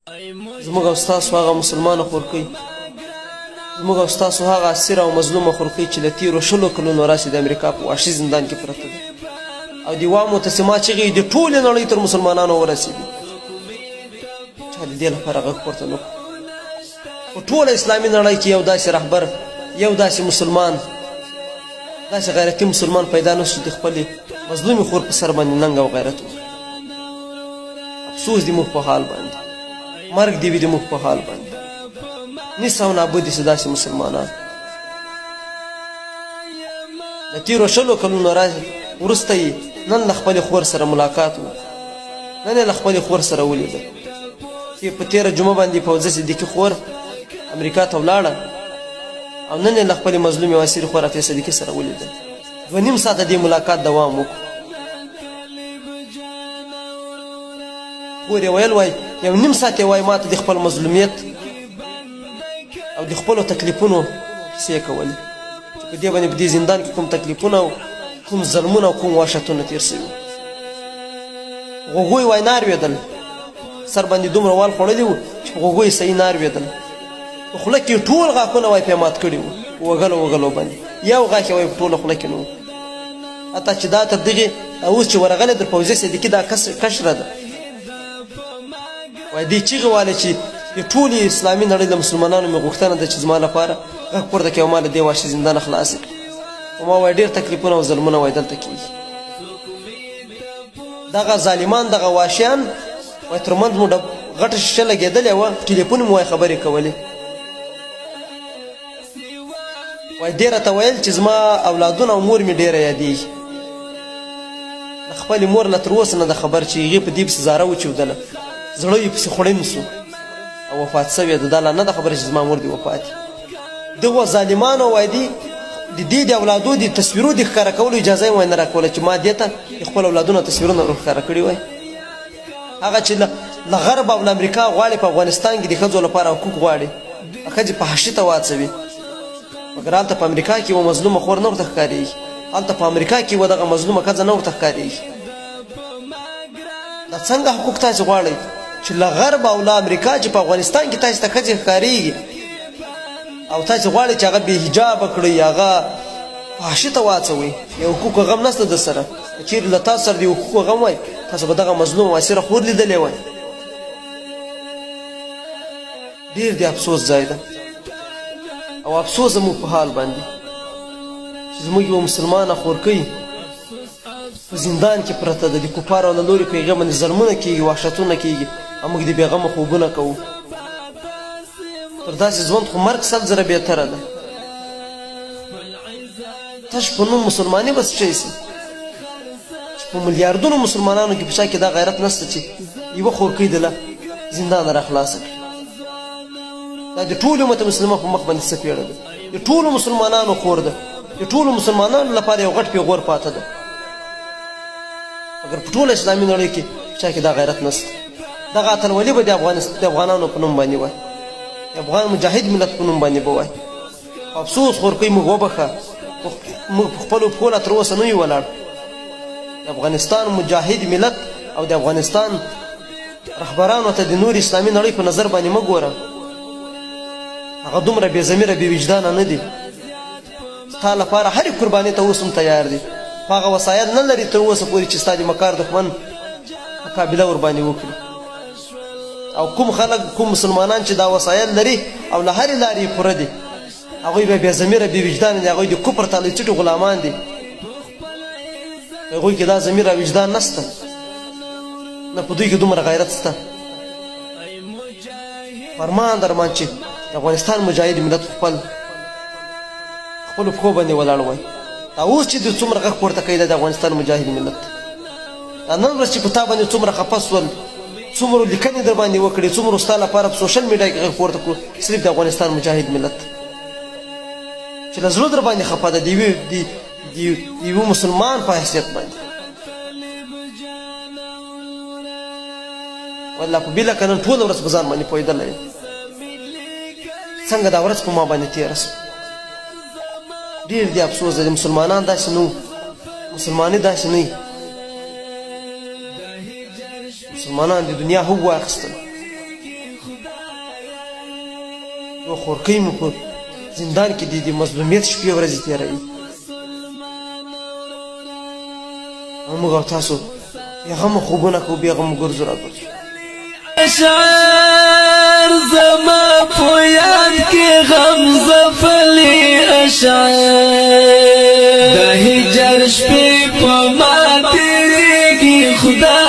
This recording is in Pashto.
زموږ او ستاسو هغه مسلمانه خورکۍ، زموږ او ستاسو هغه اسیره او مظلومه خورکۍ چې له تېرو 20 کلونو راسې د امریکا په وحشي زندان کې پرته ده او د وا معتصما چیغې د ټولې نړۍ تر مسلمانانو ورسېدې، چا د دې لپاره غږ پورته نه کړو. په ټوله اسلامي نړۍ کې یو داسې رهبر، یو داسې مسلمان، داسې غیرتي مسلمان پیدا نه شو چې د خپلې مظلومې خور په سر باندې ننګ او غیرت وکړي. افسوس دې موږ په حال باندې، مرګ دې وي د موږ په حال باندې، نیس او نابود دي داسې مسلمانان. د تېرو 20 کلونو وروسته یې نن له خپلې خور سره ملاقات و، نن یې له خپلې خور سره ولیدل چې په تېره جمعه باندې فوزیه صدیقي خور امریکا ته ولاړه او نن یې له خپلې مظلومې او اسیرې خور عافیه صدیقي سره ولیدل. 2.5 ساعته دې ملاقات دوام وکړو. خور یې ویل وای 1.5 ساعت یې وای ما ته د خپل مظلومیت او د خپلو تکلیفونو کیسې کولې چې په دې باندې په دې زندان کې کوم تکلیفونه او کوم ظلمونه او کوم وحشتونه تېر سوي. غوږو یې وای نه اورېدل، سر باندې دومره وال خوړلي وو چې په غوږو یې صحیح نه اورېدل. په خوله کې ټول غاښونه وای پرې مات کړي وو، وږلو وږلو باندې یو غاښ یې وای په ټوله خوله کې نه وو. حتی چې دا تر دغې اوس چې ورغلې در فوزیه صدیقي دا کشره ده، وای دې چیغې والې چې د ټولې اسلامي نړۍ له مسلمانانو مې غوښتنه ده چې زما لپاره غږ پورته کړي او ما له دې وحشي زندانه خلاصې کړي. او ما وای ډېر تکلیفونه او ظلمونه وای دلته کېږي. دغه ظالمان، دغه وحشیان وای تر منځ مو غټه شیشه لګېدلې وه، په ټلیفون مو وای خبرې کولې. وای دې راته ویل چې زما اولادونه او مور مې ډېره یادېږي. د خپلې مور له تر اوسه نه ده خبر چې هغې په دې پسې زاره وچودله، زړه یې پسې خوړین سو او وفات سوې ده. دا لا نه ده خبره چې زما مور دې وفات. دغو ظالمانو وای دي د دې د اولادو د تصویرو د ښکاره کولو اجازه یې وای نه راکوله چې ما دې ته د خپل اولادونو تصویرونه ورښکاره کړي وای. هغه چې له غرب او له امریکا غواړي په افغانستان کې د ښځو لپاره حقوق غواړي، ښځې فحاشي ته واڅوي، مګر هلته په امریکا کې یوه مظلومه خور نه ورته ښکارېږي، هلته په امریکا کې یوه دغه مظلومه ښځه نه ورته ښکارېږي. دا څنګه حقوق تاسې غواړئ چې له غرب او له امریکا چې په افغانستان کې تاسې ته ښځې ښکارېږي او تاسې غواړئ چې هغه بې حجابه کړئ، هغه فحاشي ته واڅوئ؟ د حقوقو غم نشته در سره. که چېرې له تاسو سره د حقوقو غم وای، تاسو به دغه مظلوم او اسیره خور لیدلې وای. ډېر د افسوس ځای ده او افسوس زموږ په حال باندې چې زموږ یوه مسلمانه خورکۍ په زندان کې پرته ده، د کفارو له لوري په هغې باندې ظلمونه کېږي، وحشتونه کېږي او موږ د بېغمه خوبونه کوو. تر داسې ژوند خو مرګ 100 ځله بهتره ده. تش په نوم مسلماني به څه شی سي چې په میلیاردونو مسلمانانو کې په چا کې دا غیرت نشته چې یوه خورکۍ د له زندانه راخلاصه کړي. دا د ټولې امت مسلمه په مخ باندې څپېړه ده، د ټولو مسلمانانو خور ده، د ټولو مسلمانانو لپاره یو غټ پیغور پاته ده. مګر په ټوله اسلامي نړۍ کې په چا کې دا غیرت نشته. دغه اتلولي به د افغانانو په نوم باندې وای، د افغان مجاهد ملت په نوم باندې به وای. افسوس خورکۍ موږ وبخښه، موږ په خپلو پښو لا تر اوسه نه یو ولاړ. د افغانستان مجاهد ملت او د افغانستان رهبرانو ته د نور اسلامي نړۍ په نظر باندې مه ګوره، هغه دومره بې ضمیره بې وجدانه نه دي. ستا لپاره هرې قرباني ته اوس هم تیار دي، خو هغه وسایل نه لري تر اوسه پورې چې ستا د مکار دښمن مقابله ورباندې وکړي. او کوم خلک، کوم مسلمانان چې دا وسایل لري او له هرې لارې یې پوره دي، هغوی بیا بې ضمیره بې وجدانه دي، هغوی د کفر تالی څټو غلامان دي. هغوی کې دا ضمیر او وجدان نشته، نه په دوی کې دومره غیرت شته. فرمان درمان چې د افغانستان مجاهد ملت خپلو پښو باندې ولاړ وای. دا اوس چې د څومره غږ پورته کوي دا د افغانستان مجاهد ملت، دا نن ورځ چې په تا باندې څومره خفه سول، څومره لیکنې در باندې وکړې، څومره ستا لپاره په سوشل میډیا کې غږ پورته کړو، صرف د افغانستان مجاهد ملت چې له زړه در باندې خفه ده، د یوه مسلمان په حیثیت باندې. والله په بله که نن ټوله ورځ په ځان باندې پوهېدلی یم څنګه دا ورځ په ما باندې تېره سوه. ډېر دې افسوس دی، مسلمانان داسې نه وو، مسلماني داسې نه وي. مسلمانان د دنیا حق واخیستل، یوه خورکۍ مو په زندان کې د مظلومیت شپې ورځې تېروي. او موږ او تاسو بېغمه خوبونه کوو، بېغمه ګرځو راګرځو. اشعار زما په یاد کې غم ځپلي اشعار، د هجر شپې په ما تېرېږي، خدای